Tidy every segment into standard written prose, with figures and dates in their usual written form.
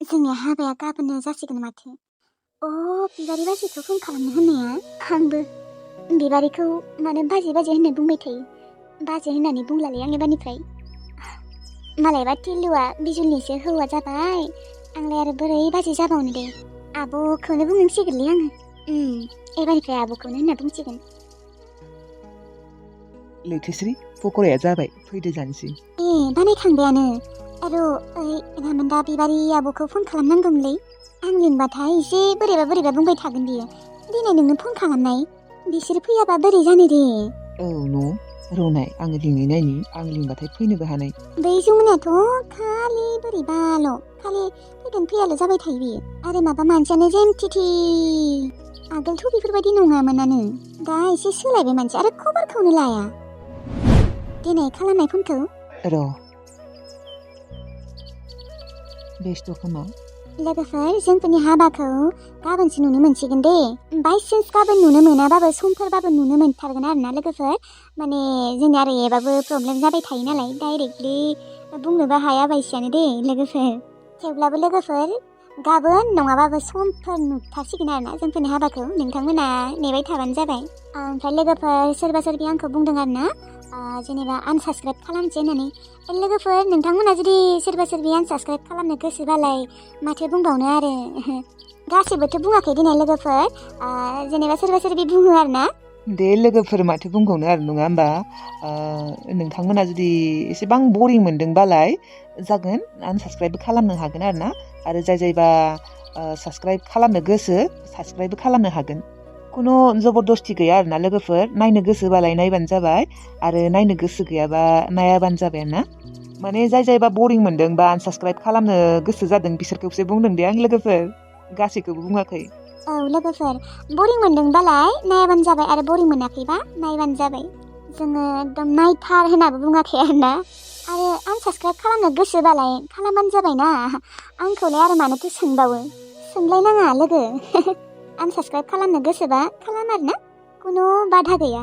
जोंनि हाबाया गाबोननो जासिगोन माथो। बिबारि बाजैखौ फन खालामनो होननाया आंबो बिबारिखौ मानो बाजै बाजै होनना बुंबाय थायो। बाजै होननानै बुंलालै आं एबारनिफ्राय। मालायबा टिलुआ बिजुलनिसो हौवा जाबाय, आंलाय आरो बोरै बाजै जाबावनो दे। आब'खौनो बुंनांसिगोनलै आङो। एबारनिफ्राय आब'खौनो होनना बुंसिगोन। लैथोस्रि, पक'राया जाबाय, फैदो जानोसै। बानायखांबायानो। रामोन दा बिबारि आब'खौ फन खालामनांगौमोनलै। आं लिंबाथाय एसे बोरैबा बुंबाय थागोन बियो। दिनै नोंनो फन खालामनाय, बिसोर फैयाबा बोरै जानो दे। रौनाय, आङो लिंनाय नायनि, आं लिंबाथाय फैनोबो हानाय। बै जमुनाथ' खालि बोरैबाल', खालि फैगोन फैयाल' जाबाय थायो बियो। आरो माबा मानसियानो जेमथिथि। आगोलथ' बेफोरबायदि नङामोनानो, दा एसे सोलायबाय मानसि, आरो खबरखौनो लाया। दिनै खालामनाय फनखौ बेस्थ' खोमा। लोगोफोर, जोंफोरनि हाबाखौ गाबोनसो नुनो मोनसिगोन दे। बाइचान्स गाबोन नुनो मोनाबाबो समफोरबाबो नुनो मोनथारगोन आरोना लोगोफोर। माने जोंना आरो एबाबो प्रब्लेम जाबाय थायो नालाय, डाइरेक्टलि बुंनोबो हाया बायसियानो दे लोगोफोर। थेवब्लाबो लोगोफोर, गाबोन नङाबाबो समफोर नुथारसिगोन आरोना जोंफोरनि हाबाखौ। नोंथांमोना नेबाय थाबानो जाबाय। ओमफ्राय लोगोफोर, सोरबा सोरबि आंखौ बुंदों आरोना, जेनेबा आनसाबस्क्राइब खालामसै होननानै। लोगोफोर, नोंथांमोना जुदि सोरबा सोरबि आनसाबस्क्राइब खालामनो गोसोबालाय माथो बुंबावनो आरो। गासैबोथ' बुङाखै दिनै लोगोफोर, जेनेबा सोरबा सोरबि बुङो आरोना। दे लोगोफोर, माथो बुंबावनो आरो, नङा होमबा? नोंथांमोना जुदि एसेबां बरिं मोनदोंबालाय जागोन, आनसाबस्क्राइबबो खालामनो हागोन आरोना। आरो जायबा साबस्क्राइब खालामनो गोसो, साबस्क्राइबबो खालामनो हागोन। खुनु जबरदस्ति गैया आरोना लोगोफोर। नायनो गोसोबालाय नायबानो जाबाय, आरो नायनो गोसो गैयाबा नायाबानो जाबाय आरोना। माने जायबा बरिं मोनदों बा आनसाबस्क्राइब खालामनो गोसो जादों बिसोरखौसो बुंदों दे आं लोगोफोर, गासैखौबो बुङाखै। लोगोफोर, बरिं मोनदोंबालाय नायाबानो जाबाय, आरो बरिं मोनाखैबा नायबानो जाबाय। जोङो एकदम नायथार होननाबो बुङाखै आरोना। आरो आनसाबस्क्राइब खालामनो गोसोबालाय खालामबानो जाबायना। आंखौलाय आरो मानोथो सोंबावो, सोंलायनाङा लोगो। आनसाबस्क्राइब खालामनो गोसोबा खालाम आरोना, खुनु बाधा गैया।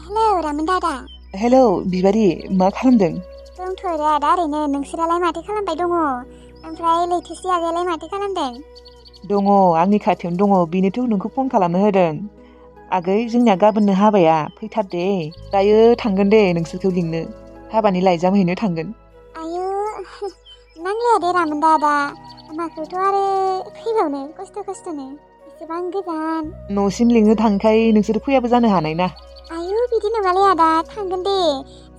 हेलौ रामोन दादा। हेलौ बिबारि, मा खालामदों? दंथ'यो रे आदा ओरैनो। नोंसोरालाय माथो खालामबाय दङ? ओमफ्राय लैथोस्रि आगैयालाय माथो खालामदों? दङ, आंनि खाथियावनो दङ, बेनोथ' नोंखौ फन खालामनो होदों। आगै, जोंनिया गाबोननो हाबाया, फैथार दे। दायो थांगोन दे नोंसोरखौ लिंनो, हाबानि लाइजाम हैनो थांगोन। आयौ, नांलाया दे रामोन दादा, माखौथ' आरो फैबावनो खस्थ'नो, एसेबां गोजान। न'सिम लिंनो थांखाय नोंसोर फैयाबो जानो हानाय ना। आयौ, बिदि नङालै आदा, थांगोन दे।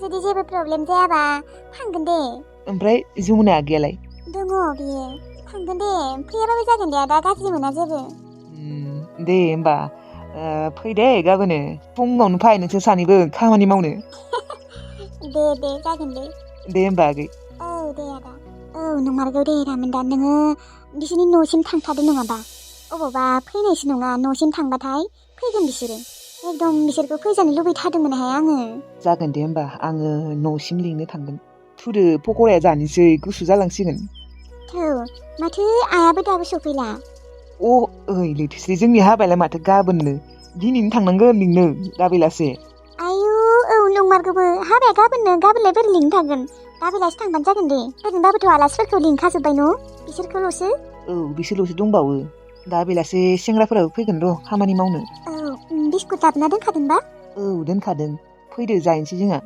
जुदि जेबो प्रब्लेम जायाबा थांगोन दे। ओमफ्राय जमुना आगैयालाय? दङ बियो, थांगोन दे। फैयाबाबो जागोन दे आदा, गाज्रि मोना जेबो। दे होमबा, फै दे गाबोनो फुङावनो फै नोंसोर सानैबो खामानि मावनो। दे जागोन दे। दे होमबा आगै। दे आदा। नंमारगौ दे रामोन दा, नोङो बिसोरनि न'सिम थांखादो नङाबा। अबावबा फैनायसो नङा, न'सिम थांबाथाय फैगोन बिसोरो। एकदम बिसोरखौ फैजानो लुबैथारदोंमोनहाय आङो। जागोन दे होमबा, आङो न'सिम लिंनो थांगोन। थुदो, पक'राया जानोसै, गुसु जालांसिगोन। माथो आयाबो दाबो सफैला? लैथोस्रि, जोंनि हाबायालाय माथो गाबोननो, दिनैनो थांनांगोन लिंनो, दाबेलासे। आयौ, नंमारगौबो, हाबाया गाबोननो, गाबोनलाय बोरै लिंनो थांगोन? दाबेलासो थांबानो जागोन दे। ओरैनोबाबोथ' आलासिफोरखौ लिंखाजोब्बाय न', बिसोरखौल'सो। बिसोरल'सो दंबावो। दा बेलासे सेंग्राफोराबो फैगोन र' खामानि मावनो। बिस्कुट लाबोना दोनखादोंबा? दोनखादों, फैदो जाहैनोसै जोंहा।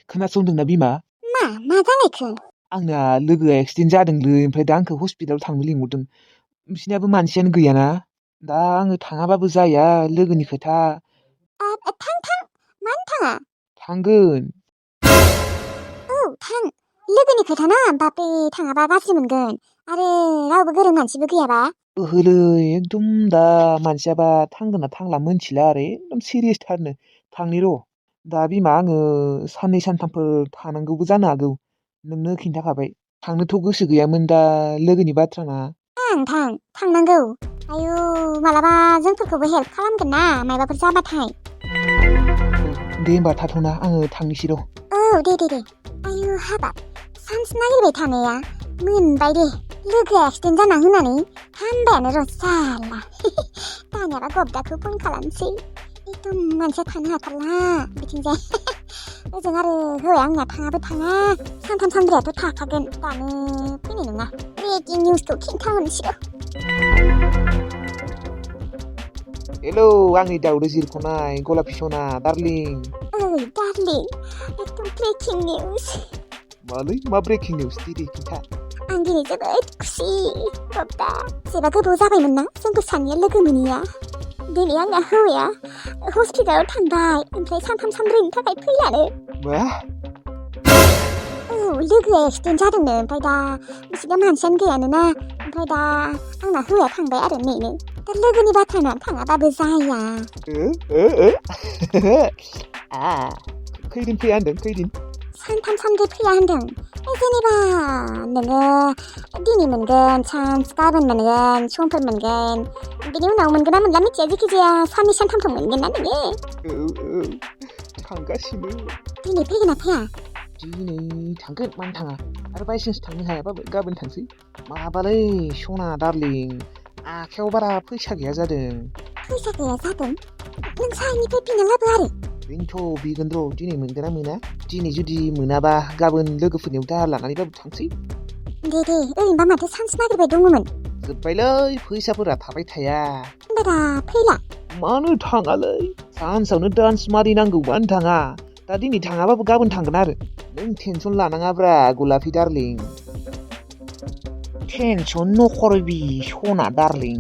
खोनासंदोंना बिमा? मा जालायखो? आंना लोगोआ एक्सिडेन्ट जादोंलै, ओमफ्राय दा आंखौ हस्पिटालाव थांनो लिंहरदों। बिसिनाबो मानसियानो गैयाना, दा आङो थाङाबाबो जाया, लोगोनि खोथा। थां, मानो थाङा? थांगोन। थां, लोगोनि खोथाना, बापरे, थाङाबा गाज्रि मोनगोन। आरो रावबो गोरों मानसिबो गैयाबा। ओहोलै, एकदम दा मानसियाबा थांगोन ना थांला मोनथिला आरो, एकदम सिरियासथारनो। थांनि र', दा बिमा आङो साननै सानथामफोर थानांगौबो जानो हागौ। नोंनो खिन्थाखाबाय, थांनोथ' गोसो गैयामोन, दा लोगोनि बाथ्राना। थांनांगौ। आयौ, मालाबा जोंफोरखौबो हेल्प खालामगोन ना, मायबाफोर जाबाथाय। दे होमबा थाथ'ना, आङो थांनोसै र'। दे। आयु हाबाब, चान्स नागिरबाय थानाया मोनबाय दे। लोगोआ एक्सिडेन्ट जाना होनानै हामबायानो र' साला। दानियाबा गब्दाखौ फन खालामसै। एकदम मानसिया थानो हाथारला बिथिंजाय। ओजों आरो हौवाया आंना थाङाबो थाङा सानथाम सानब्रैयाथ' थाखागोन दानो फैनाय नङा ब्रेकिं निउसखौ खिन्थाहरनोसै हेलौ आंनि दाउदै जिरख'नाय गलापि सना डार्लिं ओइ डार्लिं एकदम ब्रेकिं निउस मालै मा ब्रेकिं निउस दे खिन्था आं दिनै जोबोद खुसि गप्ता जेबा गोबाव जाबायमोन ना जोंबो सानैया लोगो मोनैया दिनै आंना हौवाया हस्पिटालाव थांबाय ओमफ्राय सानथाम सानब्रैनि थाखाय फैलानो मा औ लोगोआ एक्सिडेन्ट जादोंनो ओमफ्राय दा बिसिना मानसियानो गैयानो ना ओमफ्राय दा आंना हौवाया थांबाय आरो नेनो दा लोगोनि बाथ्रा थाङाबाबो जाया खैदिन फैया होनदों खैदिन सानथाम सानब्रै फैया होनदों जेनेबा नोङो दिनै मोनगोन चान्स गाबोन मोनगोन समफोर मोनगोन बिनि उनाव मोनगोन ना मोनला मिथिया जेखिजाया साननै सानथामथ' मोनगोन ना नोङो थांगासिनो दिनै फैगोन ना फैया दिनै थांगोन मानो थाङा आरो बायसान्स थांनो हायाबाबो गाबोन थांसै माबालै सना डार्लिं आखायाव बारा फैसा गैया जादों फैसा गैया जादों नों साइनिफ्राय बिना लाबो आरो बेनोथ' बिगोन र' दिनै मोनगोन ना मोना दिनै जुदि मोनाबा गाबोन लोगोफोरनियाव दाहार लानानैबाबो थांसै दे ओरैनोबा माथो चान्स नागिरबाय दङमोन जोब्बायलै फैसाफोरा थाबाय थाया होनबा फैला मानो थाङालै चान्सआवनो डान्स मारिनांगौ मानो थाङा दा दिनै थाङाबाबो गाबोन थांगोन आरो नों टेनसन लानाङाब्रा गलापि डार्लिं टेनसन नखरबि सना डार्लिं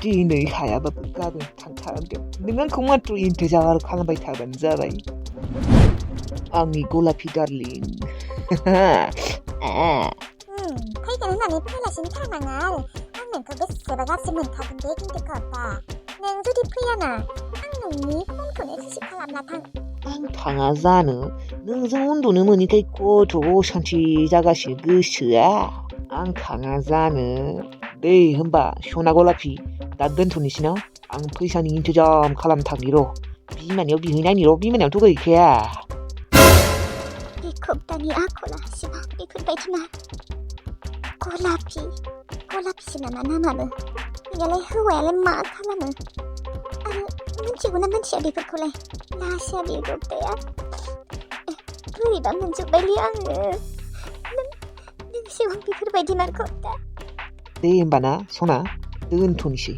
दिनै हायाबाबो गाबोन थांथारगोन नों आंखौ माथ्र इन्थजार खालामबाय थाबानो जाबाय आंनि गलापि डार्लिं फैगोन होननानै फैलासिनो थानाङा आरो आं नोंखौ बेसेबा गाज्रि मोनखागोन दे खिन्थु गप्ता नों जुदि फैयाना आं नोंनि फनखौनो रिसिभ खालामना थां आं थाङा जानो नोंजों उन्दुनो मोनैखाय खथ' असान्थि जागासिनो गोसोआ आं थाङा जानो दे होमबा सना गलापि दा दोनथ'नोसै ना आं फैसानि इन्तजाम खालामथारनि र' बिमानियाव बिहैनायनि र' बिमानियावथ' गैखाया बे गप्तानि आखला सिमा बेफोरबायदि मा गलापिसो नामा नामाबो बेयालाय हौवायालाय मा खालामो आरो मिथिगौ ना मिथिया बेफोरखौलाय लासिया बे गप्ताया बोरैबा मोनजोब्बायलै आङो नोंसिबां बेफोरबायदि मा गप्ता दे होमबा ना सना दोनथ'नोसै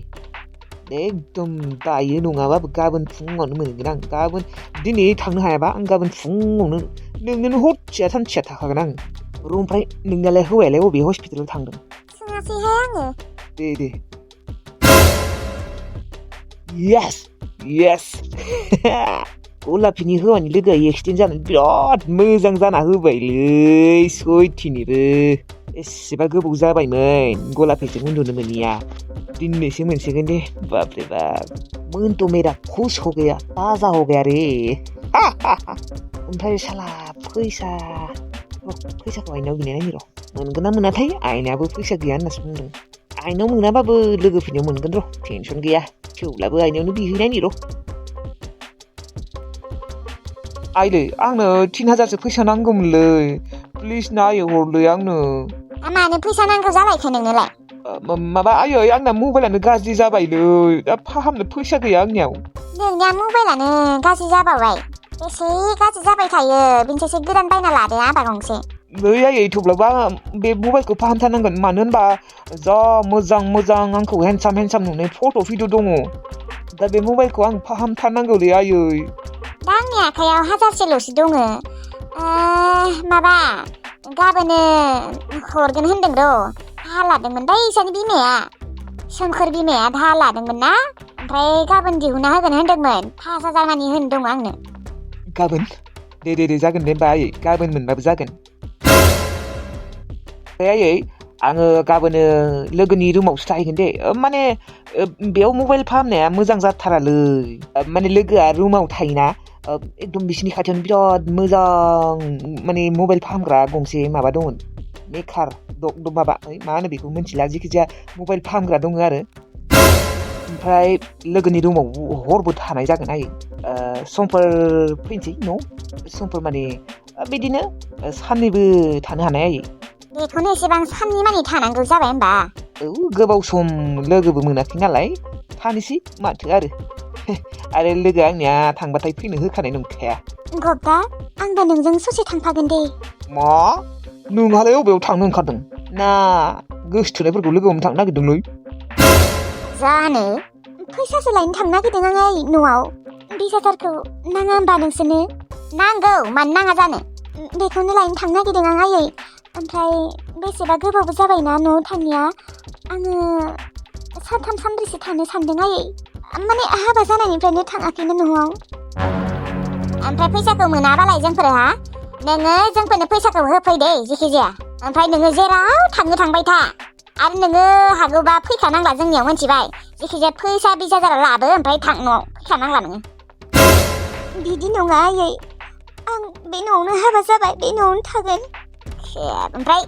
एकदम दायो नङाबाबो गाबोन फुङावनो मोनगोन आं गाबोन दिनै थांनो हायाबा आं गाबोन फुङावनो नोंनो हरसेया सानसेया थाखागोन आं ओमफ्राय नोंनालाय हौवायालाय बबे हस्पिटालाव थांदों सोङासैहाय आङो दे yes गलापिनि हौवानि लोगोआ एक्सिडेन्ट जानानै बिराद मोजां जाना होबायलै सयथिनिबो एसेबा गोबाव जाबायमोन गलापिजों उन्दुनो मोनिया दिनैसो मोनसिगोन दे बापरे बाप मन तो मेरा खुश हो गया ताजा हो गया रे ओमफ्राय साला फैसाखौ आइनाव बिनायनायनि र' मोनगोन ना मोनाथाय आइनाबो फैसा गैया होननासो बुंदों आइनाव मोनाबाबो लोगोफोरनियाव मोनगोन र' टेनसन गैया थेवब्लाबो आइनावनो बिहैनायनि र' आइलै आंनो 3000सो फैसा नांगौमोनलै प्लिज नायै हरलै आंनो मानो फैसा नांगौ जालायखो नोंनोलाय माबा आयै आंना मबाइलानो गाज्रि जाबायलै दा फाहामनो फैसा गैया आंनियाव नोंनिया मबाइलानो गाज्रि जाबावबाय बेसे गाज्रि जाबाय थायो बिनिसायसो गोदान बायना लादो आबा गंसे नै आयै थेवब्लाबो आं बे मबाइलखौ फाहामथारनांगोन मानो होनबा जा मोजां आंखौ हेन्डसाम नुनाय फट' भिडिअ दङ दा बे मबाइलखौ आं फाहामथारनांगौलै आयै दा आंनि आखायाव 1000सोल'सो दङ माबा गाबोनो हरगोन होनदों र' दाहार लादोंमोन बैसानि बिमाया सोमखोर बिमाया दाहार लादोंमोन ना ओमफ्राय गाबोन दिहुनना होगोन होनदोंमोन 5000 मानि होनदों आंनो गाबोन दे जागोन दे होमबा आयै गाबोन मोनबाबो जागोन आयै आङो गाबोनो लोगोनि रुमावसो थाहैगोन दे माने बेयाव मबाइल फाहामनाया मोजां जाथारालै माने लोगोआ रुमाव थायोना एकदम बिसिनि खाथियावनो बिराद मोजां माने मबाइल फाहामग्रा गंसे माबा दङ मेकार माबा मा होनो बेखौ मिथिला जेखिजाया मबाइल फाहामग्रा दङ आरो ओमफ्राय लोगोनि रुमाव हरबो थानाय जागोन आयै समफोर फैनोसै न' समफोर माने बिदिनो साननैबो थानो हानाय आयै बेखौनो एसेबां साननि मानि थानांगौ जाबाय होमबा औ गोबाव सम लोगोबो मोनाखै नालाय थानोसै माथो आरो लोगो आंनिया थांबाथाय फैनो होखानाय नंखाया गप्ता आंबो नोंजों ससे थांफागोन दे। मा? नोंहालाय अबेयाव थांनो ओंखारदों? ना गोसोथोनायफोरखौ लोगो हमनो थांनो नागिरदोंलै? जानो फैसासो लायनो थांनो नागिरदों आं आइ न'आव। 20,000खौ नाङा होमबा नोंसोरनो? नांगौ, मानो नाङा जानो? बेखौनो लायनो थांनो नागिरदों आं आयै। ओमफ्राय बेसेबा गोबावबो जाबायना न'आव थांनाया। आङो सानथाम सानब्रैसो थानो सानदों आयै। माने हाबा जानायनिफ्रायनो थाङाखैना न'आव। ओमफ्राय फैसाखौ मोनाबालाय जोंफोरहा? नोङो जोंफोरनो फैसाखौ होफैदे जेखि जाया। ओमफ्राय नोङो जेराव थांनो थांबाय था। आरो नोङो हागौबा फैखानांला जोंनियाव, मिथिबाय? जेखि जाया फैसा 20,000 लाबो ओमफ्राय थां न'आव। फैखानांला नोङो। बिदि नङा आयै। आं बे न'आवनो हाबा जाबाय, बे न'आवनो थागोन। ओमफ्राय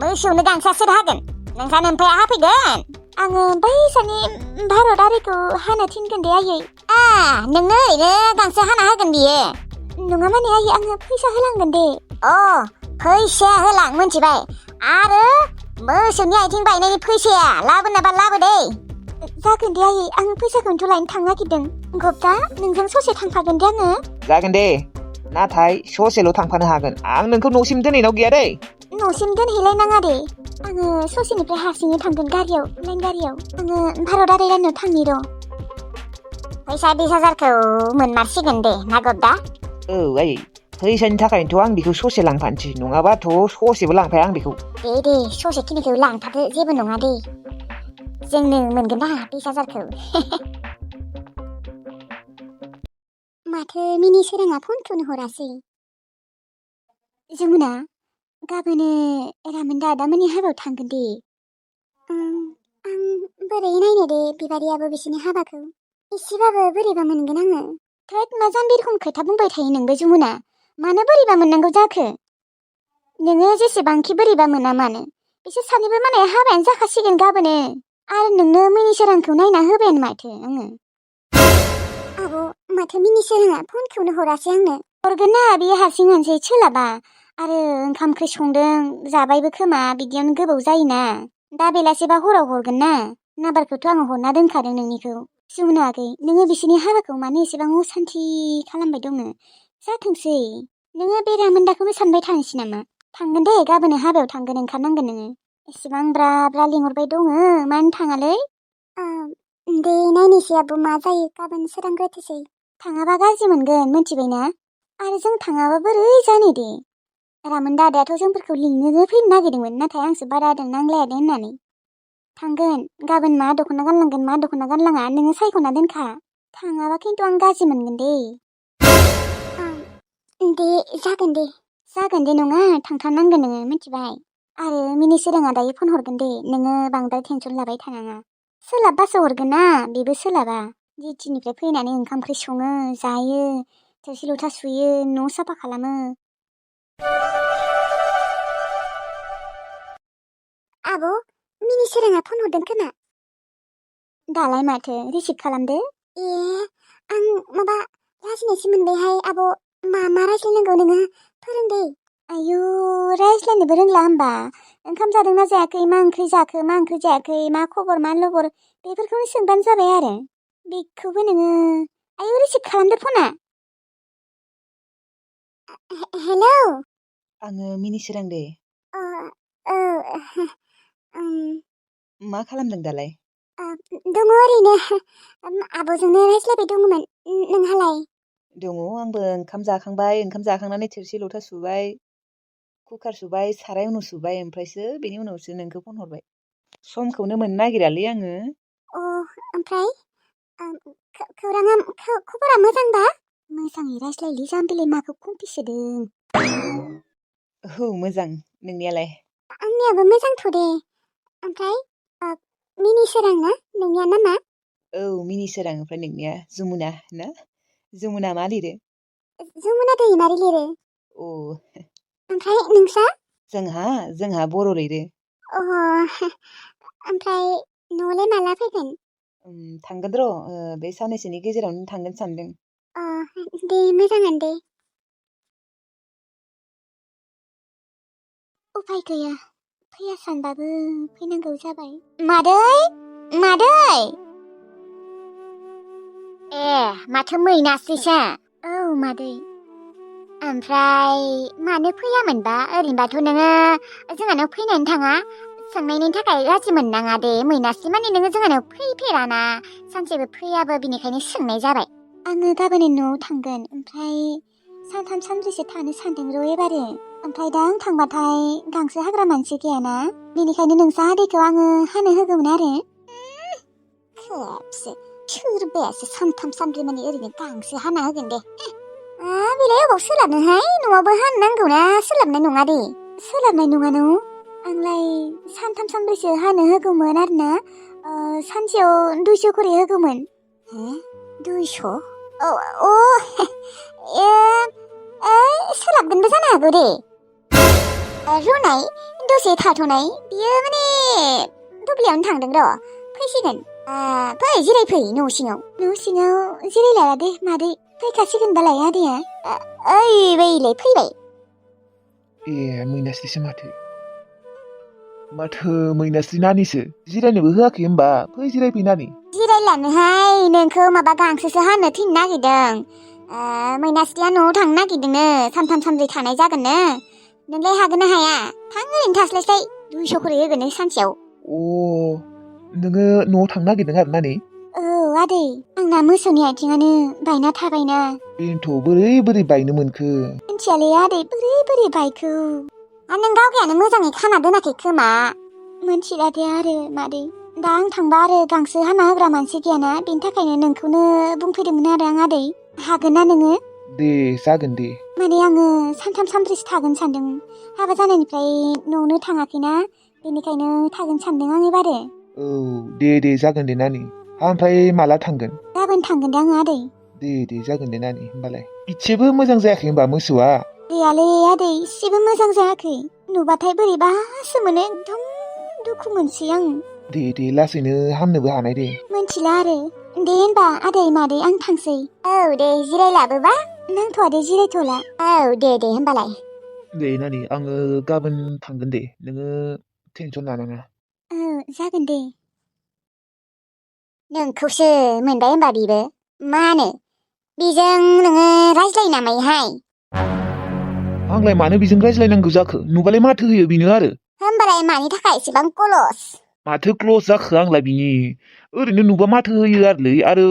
मोसौनो गांसोआ सोर हागोन? नोंसानो ओमफ्राय हाफैगोन? आङो बैसानि भारतारिखौ हानो थिनगोन दे आयै। नोंनो ओरैनो गांसो हाना होगोन बियो? नङा माने आयै, आङो फैसा होलांगोन दे। फैसाया होलां, मिथिबाय? आरो मोसौनि आथिं बायनायनि फैसाया लाबोनाबा लाबो दे। जागोन दे आयै, आं फैसाखौनोथ' लायनो थांनो नागिरदों। गप्ता, नोंजों ससे थांफागोन दे आङो। जागोन दे, नाथाय ससेल' थांफानो हागोन। आं नोंखौ न'सिम दोनहैनाव गैया दै। न'सिम दोनहैलायनाङा दे। आङो ससेनिफ्राय हारसिङै थांगोन गारियाव, लाइन गारियाव। आङो भारतारि रायनाव थांनि र'। फैसा 20,000खौ मोनमारसिगोन दे ना गप्ता? औ आयै, फैसानि थाखायनोथ' आं बेखौ ससे लांफानोसै, नङाबाथ' ससेबो लांफाया आं बेखौ। दे ससेखिनिखौ लांफादो, जेबो नङा दे। जोंनो मोनगोन ना 20,000खौ। माथो मिनि सोराङा फनखौनो हरासै। जमुना, गाबोनो रामोनदा आदामोननि हाबायाव थांगोन दे। आं बोरै नायनो दे बिबारियाबो बिसिनि हाबाखौ। एसेबाबो बोरैबा मोनगोन आङो। थोद, मा जाम्बि रखम खोथा बुंबाय थायो नोंबो जमुना। मानो बोरैबा मोननांगौ जाखो? नोङो जेसेबांखि बोरैबा मोना मानो, बिसोर सानैबो माने हाबायानो जाखासिगोन गाबोनो। आरो नोंनो मिनि सोरांखौ नायना होबायानो माथो आङो। आब', माथो मिनि सोराङा फनखौनो हरासै आंनो। हरगोन ना, बियो हारसिङानोसै, सोलाबा। आरो ओंखाम ओंख्रि संदों, जाबायबो खोमा, बिदियावनो गोबाव जायोना। दा बेलासेबा हराव हरगोन ना। नाम्बारखौथ' आङो हरना दोनखादों नोंनिखौ। जमुना आगै, नोङो बिसोरनि हाबाखौ मानो एसेबां असान्थि खालामबाय दङ? जाथोंसै। नोङो बे रामोनदाखौनो सानबाय थानोसै नामा? थांगोन दे, गाबोनो हाबायाव थांगोन, ओंखारनांगोन नोङो। एसेबां ब्रा ब्रा लिंहरबाय दङ, मानो थाङालै? दे नायनोसै आब' मा जायो, गाबोन सोरांग्रोथोसै। थाङाबा गाज्रि मोनगोन, मिथिबायना? आरो जों थाङाबा बोरै जानो दे? रामोनदा आदायाथ' जोंफोरखौ लिंनोनो फैनो नागिरदोंमोन, नाथाय आंसो बारादों नांलायादों होननानै। थांगोन, गाबोन मा दख'ना गानलांगोन मा दख'ना गानलाङा नोङो सायख'ना दोनखा। थाङाबा खिन्थु आं गाज्रि मोनगोन दे। दे जागोन दे। जागोन दे नङा, थांथारनांगोन नोङो, मिथिबाय? आरो मिनि सोराङा दायो फन हरगोन दे, नोङो बांद्राय टेनसन लाबाय थानाङा। सोलाबबासो हरगोन ना, बेबो सोलाबा। डिउटिनिफ्राय फैनानै ओंखाम ओंख्रि सङो, जायो, थोरसि लथा सुयो, न' साफा खालामो। आब', मिनि सोराङा फन हरदों खोमा। दालाय माथो, रिसिभ खालामदो। आं माबा लाजिनायसो मोनबायहाय आब'। मा रायज्लायनांगौ नोङो फोरोंदे। आयु, रायज्लायनोबो रोंला होमबा? ओंखाम जादोंना जायाखै, मा ओंख्रि जाखो, मा ओंख्रि जायाखै, मा खबर मा लबर, बेफोरखौनो सोंबानो जाबाय आरो। बेखौबो नोङो, आयु रिसिभ खालामदो फना। हेलौ। आङो मिनि सोरां दे। मा खालामदों दालाय? दङ ओरैनो, आब'जोंनो रायज्लायबाय दङमोन। नोंहालाय? दङ, आंबो ओंखाम जाखांबाय, ओंखाम जाखांनानै थोरसि लथा सुबाय, कुकार सुबाय, साराय उनु सुबाय, ओमफ्रायसो बेनि उनावसो नोंखौ फन हरबाय। समखौनो मोननो नागिरालै आङो। ओमफ्राय खौराङा खबरा मोजांबा? मोजाङै रायज्लायलै जाम्बिलाय, माखौ कम्पिसोदों? औ मोजां, नोंनियालाय? आंनियाबो मोजांथ' दे। ओमफ्राय मिनि सोरां ना नोंनिया नामा? औ मिनि सोरां, ओमफ्राय नोंनिया जमुना ना? जमुना मा लिरो? जमुना दैमारि लिरो। ओमफ्राय नोंस्रा? जोंहा बर' लिरो। ओमफ्राय न'आवलाय माला फैगोन? थांगोन र', बे साननैसोनि गेजेरावनो थांगोन सानदों। दे मोजाङानो दे। उफाय गैया, फैया सानबाबो फैनांगौ जाबाय। मादै! माथो मैनास्रिसो? औ मादै। ओमफ्राय मानो फैयामोनबा ओरैनोबाथ' नोङो जोंहानाव फैनानै थाङा सोंनायनि थाखाय राजि मोननाङा दे मैनास्रि माने नोङो जोंहानाव फैफेराना सानसेबो फैयाबो बिनिखायनो सोंनाय जाबाय आङो गाबोन न'आव थांगोन ओमफ्राय सानथाम सानब्रैसो थानो सानदों र' एबारो ओमफ्राय दा आं थांबाथाय गांसो हाग्रा मानसि गैयाना बेनिखायनो नोंसा आदैखौ आङो हानो होगौमोन आरो खेबसे सोरबायासो सानथाम सानब्रै माने ओरैनो गांसो हाना होगोन दे बेलाय अबाव सोलाबनोहाय न'आवबो हानो नांगौना सोलाबनाय नङा दे सोलाबनाय नङा न' आंलाय सानथाम सानब्रैसो हानो होगौमोन आरोना सानसेयाव 200 खरि होगौमोन 200 सोलाबगोनबो जानो हागौ दे रुनाय दसे थाथ'नाय बियो माने दुब्लियावनो थांदों र' फैसिगोन फै जिरायफै न' सिङाव जिरायलाया दे मादै फैखासिगोनबालाय आदैया बैलाय फैबाय ए मैनास्रिसो माथो मैनास्रि नानिसो जिरायनोबो होआखै होमबा फै जिरायफै नानि जिरायलानोहाय नोंखौ माबा गांसोसो हानो थिननो नागिरदों मैनास्रिया न'आव थांनो नागिरदोंनो सानथाम सानब्रै थानाय जागोननो नोंलाय हागोन ना हाया थां ओरैनो थास्लायस्लाय 200 खरि होगोन नों सानसेयाव नोङो न'आव थांनो नागिरदों आरो नानि औ आदै आंना मोसौनि आथिङानो बायना थाबायना बेनोथ' बोरै बायनो मोनखो मिन्थियालै आदै बोरै बायखो नों गावगायानो मोजाङै खाना दोनाखै खोमा मोनथिला दे आरो मादै दा आं थांबा आरो गांसो हाना होग्रा मानसि गैयाना बेनि थाखायनो नोंखौनो बुंफैदोंमोन आरो आं आदै हागोन ना नोङो दे जागोन दे माने आङो सानथाम सानब्रैसो थागोन सानदों हाबा जानायनिफ्राय न'आवनो थाङाखैना बेनिखायनो थागोन सानदों आं एबारो औ दे जागोन दे नानि ओमफ्राय माला थांगोन गाबोन थांगोन दे आङो आदै दे जागोन दे नानि होमबालाय इसेबो मोजां जायाखै होमबा मोसौआ गैयालै आदै इसेबो मोजां जायाखै नुबाथाय बोरैबासो मोनो एकदम दुखु मोनसै आं दे लासैनो हामनोबो हानाय दे मोनथिला आरो दे होनबा आदै मादै आं थांसै औ दे जिरायलाबोबा नांथ'आ दे जिरायथ'ला औ दे होनबालाय दे नानि आङो गाबोन थांगोन दे नोङो टेनसन लानाङा औ जागोन दे नोंखौसो मोनबाय होनबा बेबो मानो बेजों नोङो रायज्लायो नामायोहाय आंलाय मानो बेजों रायज्लायनांगौ जाखो नुबालाय माथो होयो बेनो आरो होमबालाय मानि थाखाय एसेबां क्लस माथो क्लस जाखो आंलाय बिनि ओरैनो नुबा माथो होयो आरोलै आरो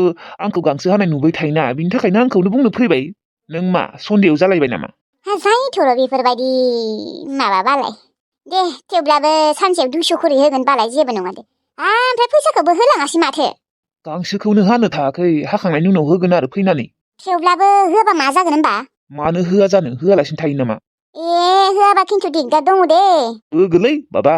आंखौ गांसो हानाय नुबाय थायोना बिनि थाखायनो आंखौनो बुंनो फैबाय नों मा सन्देह जालायबाय नामा जायोथ'र' बेफोरबायदि माबाबालाय दे थेवब्लाबो सानसेयाव 200 खरि होगोन बालाय जेबो नङा दे ओमफ्राय फैसाखौबो होलाङासै माथो गांसोखौनो हानो थायाखै हाखांनायनि उनाव होगोन आरो फैनानै थेवब्लाबो होआबा मा जागोन होनबा मानो होआ जानो होआलासिनो थायो नामा होआबा खिन्थु दिगदार दङ दे होगोनलै बाबा